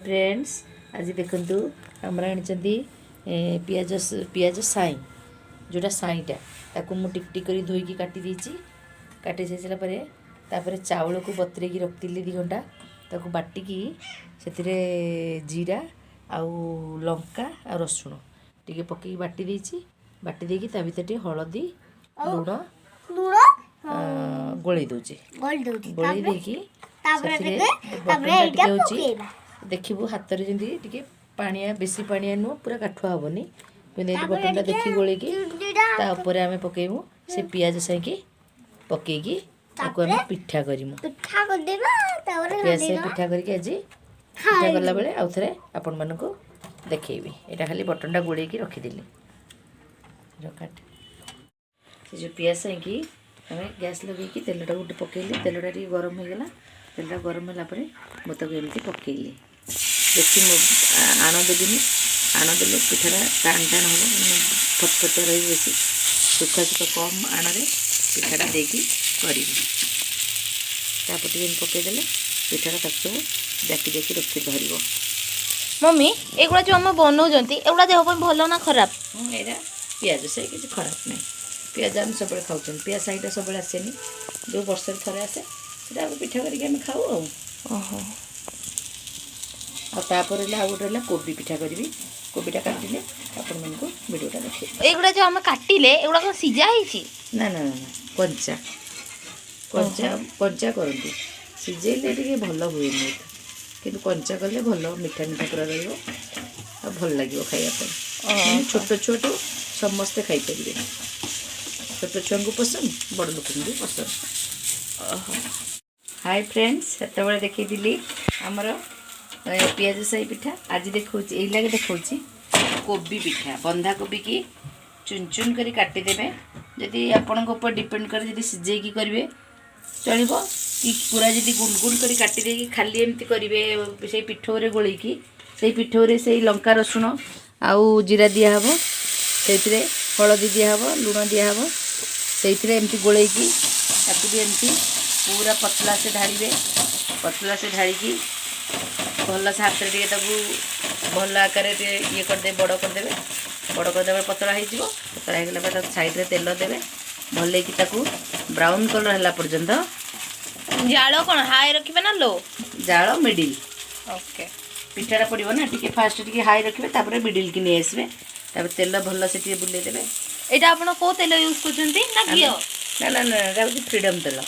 Friends, ଆଜି ଦେଖନ୍ତୁ, ଆମର ଆଣିଛନ୍ତି ପିଆଜ, ପିଆଜ ସାଇଁ, ଯେଉଁଟା ସାଇଁଟା, ତାକୁ ମୁଁ ଟିକ ଟିକ କରି ଧୋଇକି କାଟି ଦେଇଛି। କାଟି ସାରିଲା ପରେ ତାପରେ ଚାଉଳକୁ ବତୁରେଇକି ରଖିଥିଲି 2 ଘଣ୍ଟା। ତାକୁ ବାଟିକି ସେଥିରେ ଜିରା ଆଉ ଲଙ୍କା ଆଉ ରସୁଣ ଟିକେ ପକେଇକି ବାଟି ଦେଇଛି। ବାଟି ଦେଇକି ତା ଭିତରେ ଟିକେ ହଳଦୀ, ଲୁଣ ଲୁଣ ଗୋଳେଇ ଦେଉଛି। ଗୋଳି ଦଉଛି। ଗୋଳେଇ ଦେଇକି ତାପରେ ସେଥିରେ ଟିକେ ତାପରେ ବଟନଟା ଏଇଟା ଟିକେ ହେଉଛି ପକେଇବା। ଦେଖିବୁ ହାତରେ ଯେମିତି ଟିକେ ପାଣିଆ, ବେଶୀ ପାଣିଆ ନୁହଁ, ପୁରା କାଠୁଆ ହେବନି। କିନ୍ତୁ ଏମିତି ତାପରେ ବଟନଟା ଟିକେ ଦେଖି ଗୋଳେଇକି ଚୁଲିଟା ତା ଉପରେ ଆମେ ପକେଇବୁ ସେ ପିଆଜ ସାଇକି। ପକେଇକି ତାକୁ ଆମେ ପିଠା କରିମୁ। ପିଠା କରିଦେବା, ତାପରେ ପିଆଜ ସାଇ ପିଠା କରିକି ଆଜି ପିଠା କଲାବେଳେ ଆଉ ଥରେ ଆପଣମାନଙ୍କୁ ଦେଖେଇବି। ଏଇଟା ଖାଲି ବଟନଟା ଗୋଳେଇକି ରଖିଦେଲି। କାଟ ସେ ଯେଉଁ ପିଆଜ ସାଇକି ଆମେ ଗ୍ୟାସ୍ ଲଗେଇକି ତେଲଟା ଗୋଟେ ପକେଇଲି। ତେଲଟା ଟିକେ ଗରମ ହେଇଗଲା। ତେଲଟା ଗରମ ହେଲା ପରେ ମୁଁ ତାକୁ ଏମିତି ପକେଇଲି। ବେଶୀ ମୁଁ ଆଣ ଦେବିନି। ଆଣ ଦେଲେ ପିଠାଟା ଟାଣ ଟାଣ ହେବ, ମାନେ ଫଟଫଟିଆ ରହିବ। ବେଶୀ ଶୁଖା ଶୁଖା କମ୍ ଆଣରେ ପିଠାଟା ଦେଇକି କରିବି। ତାପରେ ଟିକେ ଏମିତି ପକେଇଦେଲେ ପିଠାଟା ତାକୁ ସବୁ ଜାକି ଜାକି ରଖି ଧରିବ। ମମି, ଏଗୁଡ଼ା ଯେଉଁ ଆମେ ବନଉଛନ୍ତି, ଏଗୁଡ଼ା ଦେହ ପାଇଁ ଭଲ ନା ଖରାପ? ହଁ, ଏଇଟା ପିଆଜ ସାଇ କିଛି ଖରାପ ନାହିଁ। ପିଆଜ ଆମେ ସବୁବେଳେ ଖାଉଛନ୍ତି। ପିଆଜ ସାଇଟା ସବୁବେଳେ ଆସେନି, ଯେଉଁ ବର୍ଷରେ ଥରେ ଆସେ। ସେଟା ଆମେ ପିଠା କରିକି ଆମେ ଖାଉ ଆଉ। ଆଉ ତାପରେ ହେଲା ଆଉ ଗୋଟେ ହେଲା କୋବି ପିଠା କରିବି। କୋବିଟା କାଟିଲେ ଆପଣମାନଙ୍କୁ ଭିଡ଼ିଓଟା ଦେଖେଇବି। ଏଗୁଡ଼ା ଯେଉଁ ଆମେ କାଟିଲେ, ଏଗୁଡ଼ା କ'ଣ ସିଝା ହେଇଛି? ନା ନା ନା ନା, କଞ୍ଚା କଞ୍ଚା କଞ୍ଚା କରନ୍ତି। ସିଝେଇଲେ ଟିକେ ଭଲ ହୁଏନି ଏତେ। କିନ୍ତୁ କଞ୍ଚା କଲେ ଭଲ, ମିଠା ମିଠା ପୁରା ରହିବ ଆଉ ଭଲ ଲାଗିବ ଖାଇବା ପାଇଁ। ମାନେ ଛୋଟ ଛୁଆଠୁ ସମସ୍ତେ ଖାଇପାରିବେ। ଛୋଟ ଛୁଆଙ୍କୁ ପସନ୍ଦ, ବଡ଼ ଲୋକଙ୍କୁ ବି ପସନ୍ଦ। ହାଇ ଫ୍ରେଣ୍ଡସ୍, ସେତେବେଳେ ଦେଖେଇଥିଲି ଆମର ପିଆଜ ସାଇ ପିଠା। ଆଜି ଦେଖାଉଛି, ଏଇ ଲାଗି ଦେଖାଉଛି କୋବି ପିଠା। ବନ୍ଧାକୋବିକି ଚୁନ ଚୁନ କରି କାଟିଦେବେ। ଯଦି ଆପଣଙ୍କ ଉପରେ ଡିପେଣ୍ଡ କରେ, ଯଦି ସିଝେଇକି କରିବେ ଚଳିବ, କି ପୁରା ଯଦି ଗୁଣ୍ଡ ଗୁଣ୍ଡ କରି କାଟିଦେଇକି ଖାଲି ଏମିତି କରିବେ, ସେଇ ପିଠଉରେ ଗୋଳେଇକି, ସେଇ ପିଠଉରେ ସେଇ ଲଙ୍କା, ରସୁଣ ଆଉ ଜିରା ଦିଆହେବ, ସେଇଥିରେ ହଳଦୀ ଦିଆହେବ, ଲୁଣ ଦିଆହେବ। ସେଇଥିରେ ଏମିତି ଗୋଳେଇକି ତାକୁ ବି ଏମିତି ପୁରା ପତଳା ସେ ଢାଳିବେ। ପତଳା ସେ ଢାଳିକି ଭଲସେ ହାତରେ ଟିକେ ତାକୁ ଭଲ ଆକାରରେ ଟିକେ ଇଏ କରିଦେବେ, ବଡ଼ କରିଦେବେ। ବଡ଼ କରିଦେବେ, ପତଳା ହେଇଯିବ। ପତଳା ହେଇଗଲା ପରେ ତାକୁ ସାଇଡ଼ରେ ତେଲ ଦେବେ ଭଲେଇକି, ତାକୁ ବ୍ରାଉନ୍ କଲର୍ ହେଲା ପର୍ଯ୍ୟନ୍ତ। ଜାଳ କ'ଣ ହାଇ ରଖିବେ ନା ଲୋ? ଜାଳ ମିଡ଼ିଲ୍। ପିଠାଟା ପଡ଼ିବ ନା, ଟିକେ ଫାଷ୍ଟ ଟିକେ ହାଇ ରଖିବେ, ତାପରେ ମିଡ଼ିଲ୍କି ନେଇ ଆସିବେ। ତାପରେ ତେଲ ଭଲସେ ଟିକେ ବୁଲେଇ ଦେବେ। ଏଇଟା ଆପଣ କୋଉ ତେଲ ୟୁଜ୍ କରୁଛନ୍ତି ନା ଘିଅ? ନା ନା ନା, ଏଇଟା ହେଉଛି ଫ୍ରିଡ଼ମ୍ ତେଲ।